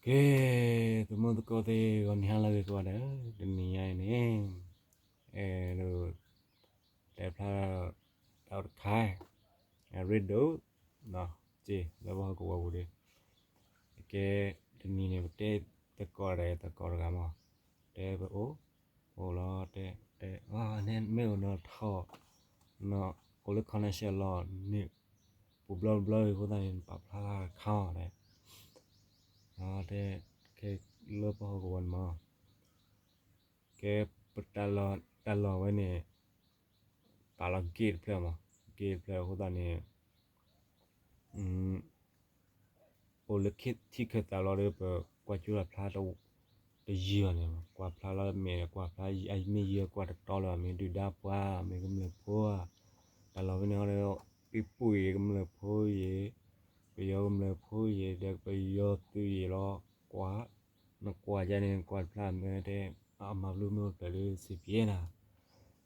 ကဲ, သုမုၢ်သကိးသ့ၣ် ဂီၤနံၤဟါလၢအဂ့ၤကိးဂၤဒဲး, တနံၤညါအံၤန့ၣ် အဲၣ်ဒိး တဲဖျါ တၢ်အိၣ်တခါ အရ့ဒိၣ် စ့ၢ်လၢပဟီၣ်ကဝီၤပူၤဒီး ကဲ, တနံၤန့ၣ် ပတဲသကိးဒီးသကိးတဂၤမး, တဲပအိၣ် အိၣ်လီၤ တဲ တဲ မ့ၢ်အိၣ်နီၢ်ထီၣ် နီၢ်အိၣ်လၢ connection လီၤန့ၣ် ပူၤဘျီဘျီအံၤအဃိသတးန့ၣ် ပာ်ဖျါတခါအီၤဒီး တဲ ကဲလၢပဟီၣ်ကဝီၤန့ၣ်မး ကဲပတၢ်လီၢ် တၢ်လီၢ်ဝဲန့ၣ် ပာ်လီၤ gate တဖျၢၣ်မး, gate တဖျၢၣ်အဃိသတးန့ၣ် အိၣ်လၢထံခၢၣ်သးလီၤဒီး ပကွၢ်ကၠိလီၤဖျါ တယံာ်အီၤန့ၣ် ကွၢ်ဖျါလီၤမ့ၢ် ကွၢ်ဖျါ မ့ၢ်ယံာ်ကွၢ်တတီလၢၤ မ့ၢ်ဒုၣ်ဒါပှၤ မ့ၢ်ကမျၢၢ်ဖိဧါ, တၢ်လီၢ်ဝဲန့ၣ်ဒီး ပံၤပူၤအံၤ ကမျၢၢ်ဖိအံၤ ပယီၤကမျၢၢ်ဖိအံၤ ဒီးပယီၤသုးအံၤလီၤ ကွၢ် နကွၢ်ယါန့ၣ် နကွၢ်တဖျါမ့ၢ်တဲ အမၤဘျုးမ့ၢ်အိၣ်ဖျဲၣ်လၢ စံးပယဲနၤ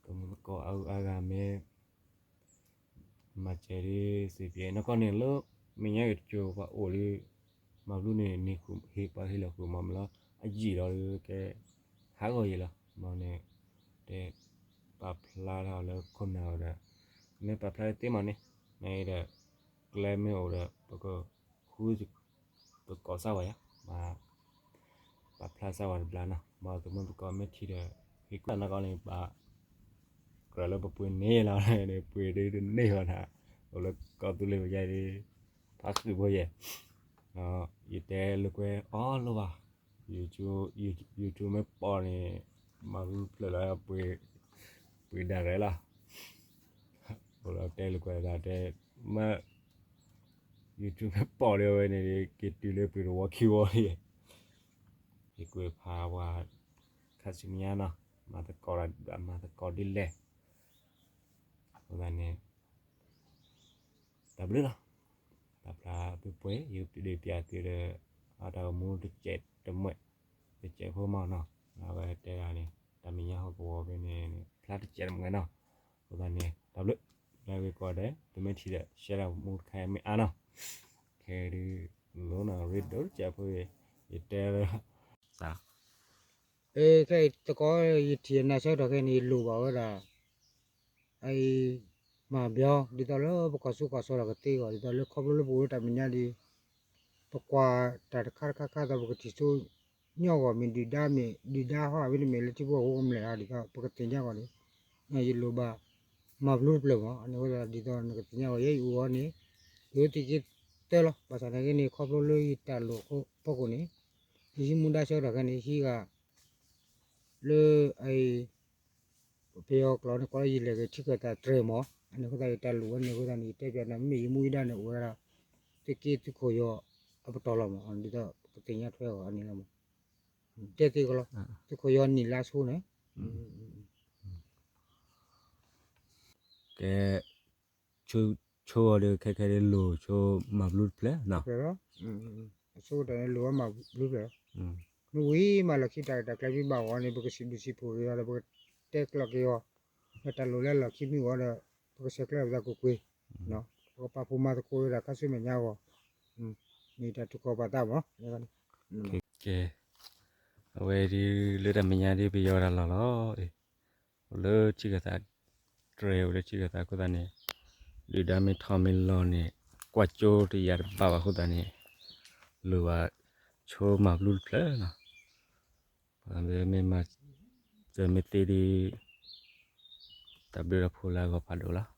တမူသကိးအါဂၤမ့ၢ် မၤစၢၤဒ် စံးပယဲ နကီၢ်န့ၣ်လၢ မဲာ်ညါက့ၤတကၠိၤပှၤအိၣ်လၢ မၤဘျုးန့ၣ် န့ၢ်ဃုာ် ဟ့ၣ်ပှၤဟ့ၣ်လီၤဃုာ်မးမးလီၤ အယံာ်လီၤဒီးကဲ ဟးဂီၤယံာ်လီၤ မ့ၢ်န့ၣ် တဲ ပာ်ဖျါထီၣ်လၢခိၣ်နၢ်ဝဲဒီး မ့ၢ်ပာ်ဖျါလၢသ့မးန့ၣ် မ့ၢ်ဒီး ကျဲမ့ၢ်အိၣ်ဒီး ပကဃု ပကိးစၢ်ဝဲယါ ပာ်ဖျါစၢ်ဝဲတဘျီနီၤ ဘၣ်သမုၢ်သကိးမ့ၢ်ထံဒီး ဟ့ၣ်ကူၣ်နကီၢ်န့ၣ် ပာ်ကြၢးလၢပပှ့ၤန့ၢ်လီၤန့ၣ် ပှ့ၤဒ်တန့ၢ်ဘၣ်နၤ အိၣ်လၢကီၢ်သူလ့ၤပယါဒ် ဖးဃုာ်ဖိယဲၢ် ယတဲလိာ်ကွဲအီၤလိာ်ဘၣ် YouTube မ့ၢ်ပိာ်န့ၣ် မၤဘျုးတဖျၢၣ်လီၤ ပှ့ၤဒၣ်ရဲၣ်လီၤ အိၣ်လီၤတဲလိာ်ကွဲဒၣ်တဲ မ့ၢ် YouTube မ့ၢ်ပိာ်လၢဝဲန့ၣ် က့ၤတုၤလၢပှ့ၤတဝီခံဝီယဲၢ် ယကွဲးဖးဝဲ ခါဆူညါနီၤ မၤသကိးဒီး မၤသကိးဒ်လဲၣ် အဃိသတးန့ၣ် တၢ်ဘျုးလီၤ တၢ်ဖျါသုပှဲၤ ယဒုးပျးသုဒီး အတၢ်အိၣ်မူတစဲးတမှဲး တစဲးဖိမးနီၤ အဝဲတဲဒၣ်န့ၣ် တၢ်မဲာ်ညါဟီၣ်ကဝီၤဖဲန့ၣ် ဖျါတစဲးတမှဲးနီၤ အဃိသတးန့ၣ် တၢ်ဘျုး လၢဂ့ၤကီးဒဲး သုမ့ၢ်ထံၣ်ဒီး share တၢ်မူတခါမ့ၢ်အါနီၤ ခဲဒုး လိနီၤ ရ့ဒိၣ်တစဲးဖိ ယတဲလၢ သး အဲ ခဲအံၤသကိး ယထံၣ်အနၢ်ဆၢကတီၢ်ခဲအံၤန့ၣ် ယလိၣ်ဘၣ်ဝဲဒၣ် အအံၤ မၤဘျီ ဒ်သိးလၢပကီၢ်ဆူကီၢ်ဆၢဒီးကသ့အဂီၢ် ဒ်သိးလၢခီဖျိလၢပအိၣ်လၢတၢ်မဲာ်ညါဒီး ပကွၢ်တၢ်တခါတခါခါသိးပကထံၣ်ဆိ ညီဂီၢ်မ့ၢ်ဒုၣ်ဒါမ့ၢ် ဒုၣ်ဒါဟီၣ်အဝဲန့ၣ်မ့ၢ်လၢထံဖိကီၢ်ဖိကမျၢၢ်ဧါ ဒ်သိးပကသ့ၣ်ညါဂီၢ်န့ၣ် ယလိၣ်ဘၣ် မၤဘျုးတဖျၢၣ်မး အန့ၣ်အဃိသတးဒ်သိးနကသ့ၣ်ညါဂီၢ် ယဲယအိၣ်အီၤန့ၣ် ယအိၣ်သုးက့သၢလီၤ ဘၣ်ဆၣ်သနာ်က့န့ၣ် ခီဖျိလၢယတၢ်လိၣ်အဖီခိၣ်န့ၣ် ယဟံးမူဒါဆၢကတီၢ်ခဲအံၤန့ၣ် ဟံးဂၤ လၢအအံၤ ပယီၤကျိာ်န့ၣ် ကိးလၢယလဲၤဂ့ၤထံကၢၢ်သးတြဲၤမး အန့ၣ်အဃိသတးယတၢ်လိၣ်ဝဲန့ၣ်အဃိသတးန့ၣ် ယတဲပျးနၤ မ့ၢ်ယမူယဒါန့ၣ် အိၣ်ဝဲဒၣ် သုးက့သုးခိၣ်ယီၤအပတီၢ်လီၤမး ဒ်သိးပကသ့ၣ်ညါထွဲအဂီၢ်အန့ၣ်လီၤမး တဲသ့ကလီၤ သုးခိၣ်ယီၤနံၣ်လါဆိန့ၣ် ကဲ ဆိအီၤဒီးခဲခဲဒ်လိၣ်ဆိမၤဘျုးတဖျၢၣ်နီၤ အဆိကတၢၢ်န့ၣ် လိၣ်ဝဲမၤဘျုးတဖျၢၣ် မ့ၢ်ဝံၤမးလီၢ်ခံတၢ်ရဲၣ်တၢ်ကျဲၤမ့ၢ်ဘၣ်အီၤန့ၣ် ပကစံးဘျုးစံးဖှိၣ်က့ၤအီၤဒီး ပကတဲကျိးက့ၤအီၤ လၢတၢ်လိၣ်လၢလီၢ်ခံမ့ၢ်ဂီၤဒီး ပကဆဲးကျၢပသးကွ့ၢ်ကွ့ၢ် ပကပာ်ဖှိၣ်မၤသကိးဝဲဒၣ်ခါဆူမဲာ်ညါအဂီၢ် မ့ၢ်တၢ်ထုကီၢ်ပာ်သးမး ကဲ အဝဲဒ်လၢတၢ်မဲာ်ညါဒ်ပယီၤတၢ်လီၢ်လီၤ အိၣ်လၢထံကၢၢ်သးတြဲၤ အိၣ်လၢထံကၢၢ်သးအဃိသတးန့ၣ် ဒုၣ်ဒါမ့ၢ်ထီၣ်မ့ၢ်လီၤန့ၣ် ကွၢ်ကၠိတယာ်တဘၣ်ဘၣ်အဃိသတးန့ၣ် လိၣ်ဘၣ်ဆိမၤဘျုးတဖျၢၣ်နီၤ ပှၤမ့ၢ်မၤစၢၤမ့ၢ်သ့ဒီး တၢ်ဘျုးတၢ်ဖှိၣ်လၢအဂီၢ်ဖးဒိၣ်လီၤ